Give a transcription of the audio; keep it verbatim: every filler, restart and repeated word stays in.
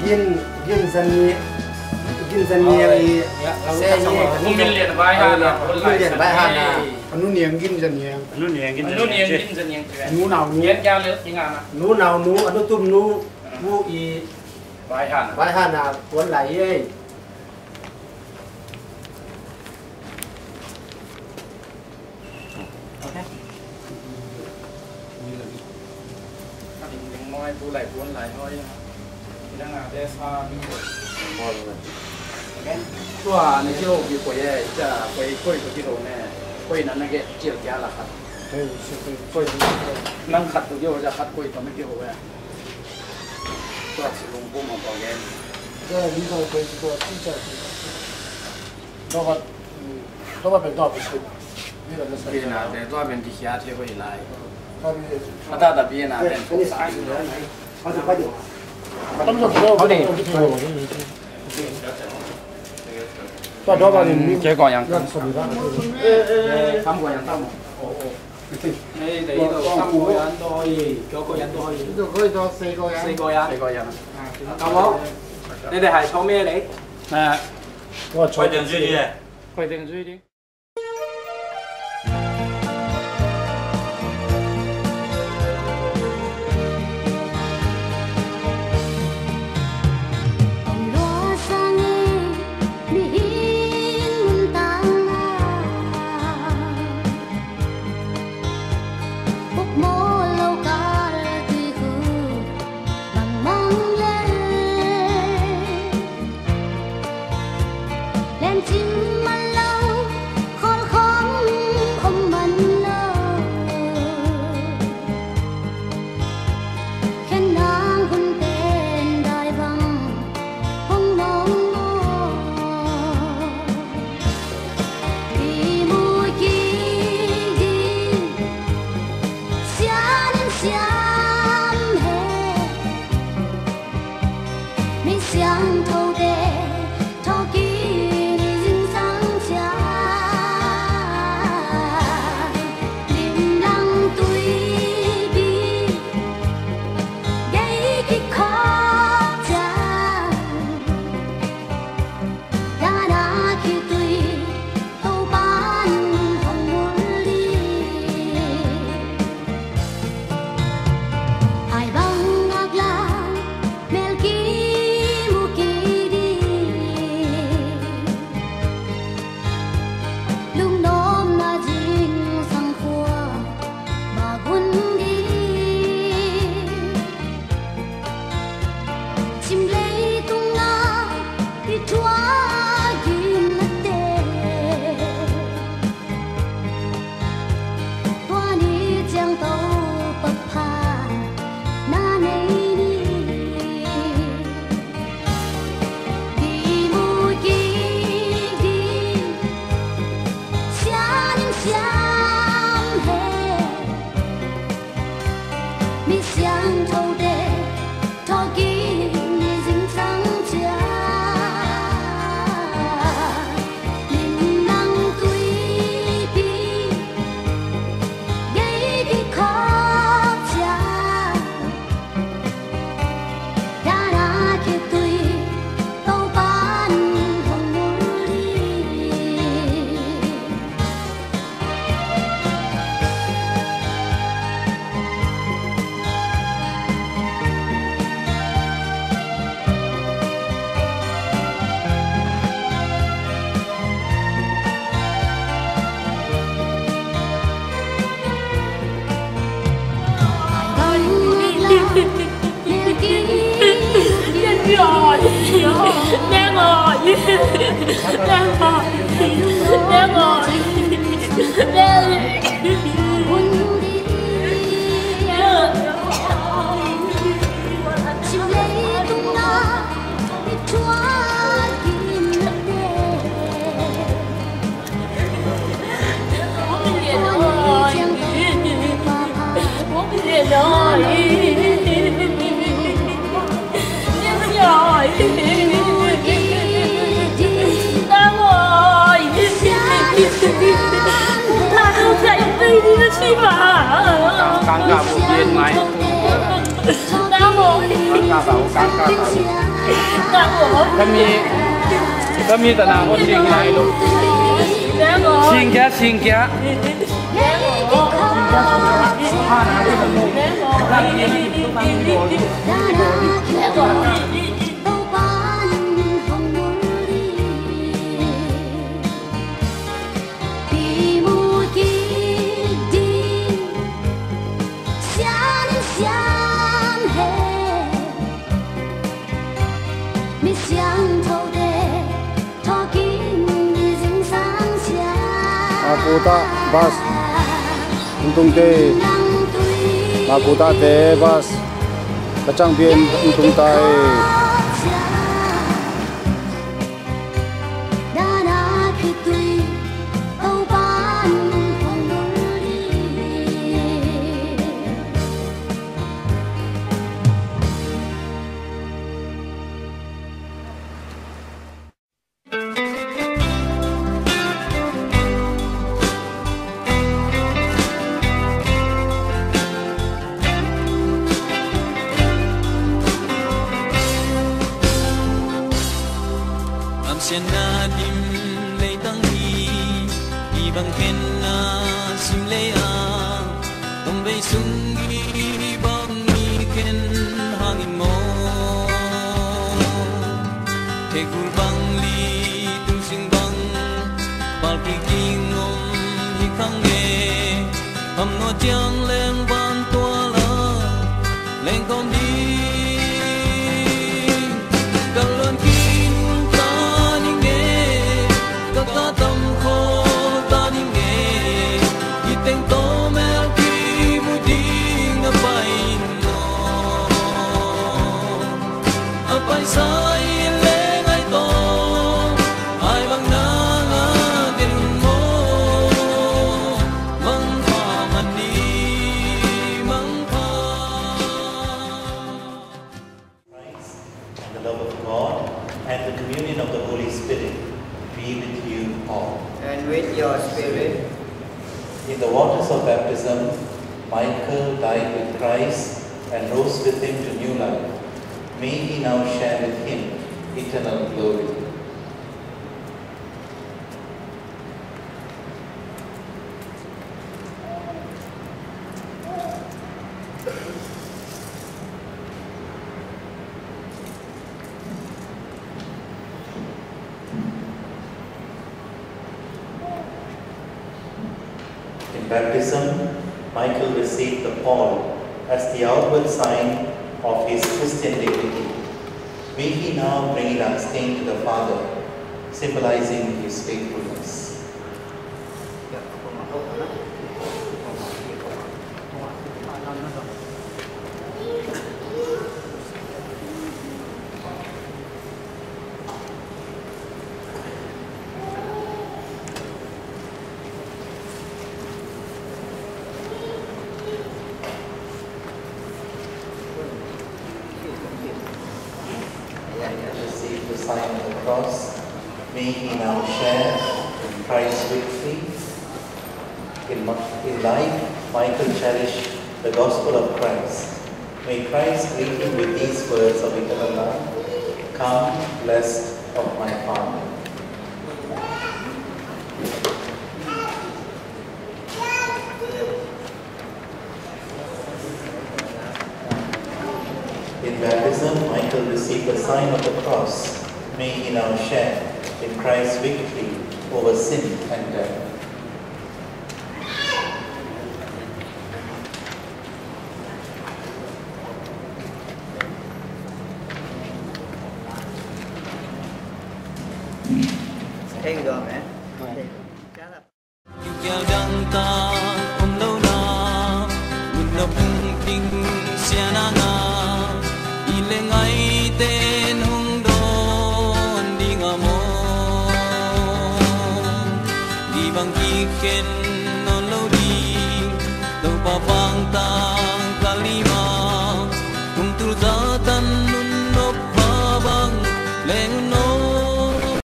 Gin, gin zan ni, gin zan ni i se ni. Million vai hana. Million vai hana. Anu niang gin zan niang. Anu niang gin zan niang. Anu nau nu. Nu nau nu, anu tum nu, nu i vai hana. Vai hana, tuan lai ei. Ok. Ka ding ding noi, bu lai, bu lai hoi. Ina nga de sa. Ok. Tua ni kilo bi koi e, ja koi koi tu kilo ne. Koi na na ge kil kia la khat. Koi nang khat tu kilo ja khat koi tu me kilo e. Tua si lung bu ma koi e. Ja ni sa koi si tua si ja si. Tua ba, tua ba pen tua ba si. Ni la na sa. Kena de tua pen di kia the ko i lai. Ata da bi na pen ko sa. Tam sa tua. Tua tua ba ni. Ke ko yang. Tam ko yang tam. Nei, nei, tam ko yang to i. Ko ko yang to i. Ko ko to sei ko yang. Sei ko yang. Sei ko yang. Ka mo. Nei, nei, hai chong me nei. Na. Ko chong. Ko yang zui di. Len cing man lo, khawl khawng om man lo. Khen nang hun pen dai bang hong nawng maw. Pi mu kik ding, sian in siam he. Mi siangthote thawhkik ni zingsang ciang, limlang tuipi gei kikhawk ciang, dana khitui Topa'n hong mulh ding. Ai bang ngak lai, mel kimu kik ding. Lungnopna zingsang khua bak hun ding. Cim leitung a i thuak gimnate, tua ni ciang Topa pha na nei ni. Kimu kik ding, sian in siam he. Mi siangthote thawhkik ni zingsang ciang, limlang tuipi gei kikhawk ciang, dana khitui Topa'n hong mulh ding. Kangkah bu bien mai. Kangkah bu, kangkah bu. Kami, kami tanah hot ding mai lo. Singkia, singkia. Makuta bus hong tung te. Makuta te bus ka cang bien hong tung ta e. Amsianna dim leitang hi, i bang khenna sim lei a, tong bei sung i bang i khen hangin maw? Thekul bang li tung sing bang, pal ki king om hi khang e. Kham nua ciang leng van tua la, leng kawm ding. Ka luan kin ta ning e, ka ka tam kho ta ning e. I teng to mel ki mu ding na pai in maw? A paisa in leng ai tawh, ai bang na ngah den un maw? Mangpha man ni, mangpha. Christ, and the love of God, and the communion of the Holy Spirit be with you all. And with your spirit. In the waters of baptism, Michael died with Christ and rose with him to new life. May he now share with him eternal glory. In baptism, Michael received the pall as the outward sign of his Christian dignity. May he now bring it unstained to the Father, symbolizing his faithfulness. Receive the sign of the cross. May he now share in Christ's victory. In, in life, Michael cherished the gospel of Christ. May Christ greet him with these words of eternal love: "Come, blessed of my Father." In baptism, Michael received the sign of the cross. May he now share in Christ's victory over sin and death. Thank you, Lord, man. Kial dang ta om lo na, mun na pung ting sia na nga, i le ngai ten hong dawn ding a maw? I bang kikhen nawn lo ding, Topa bang ta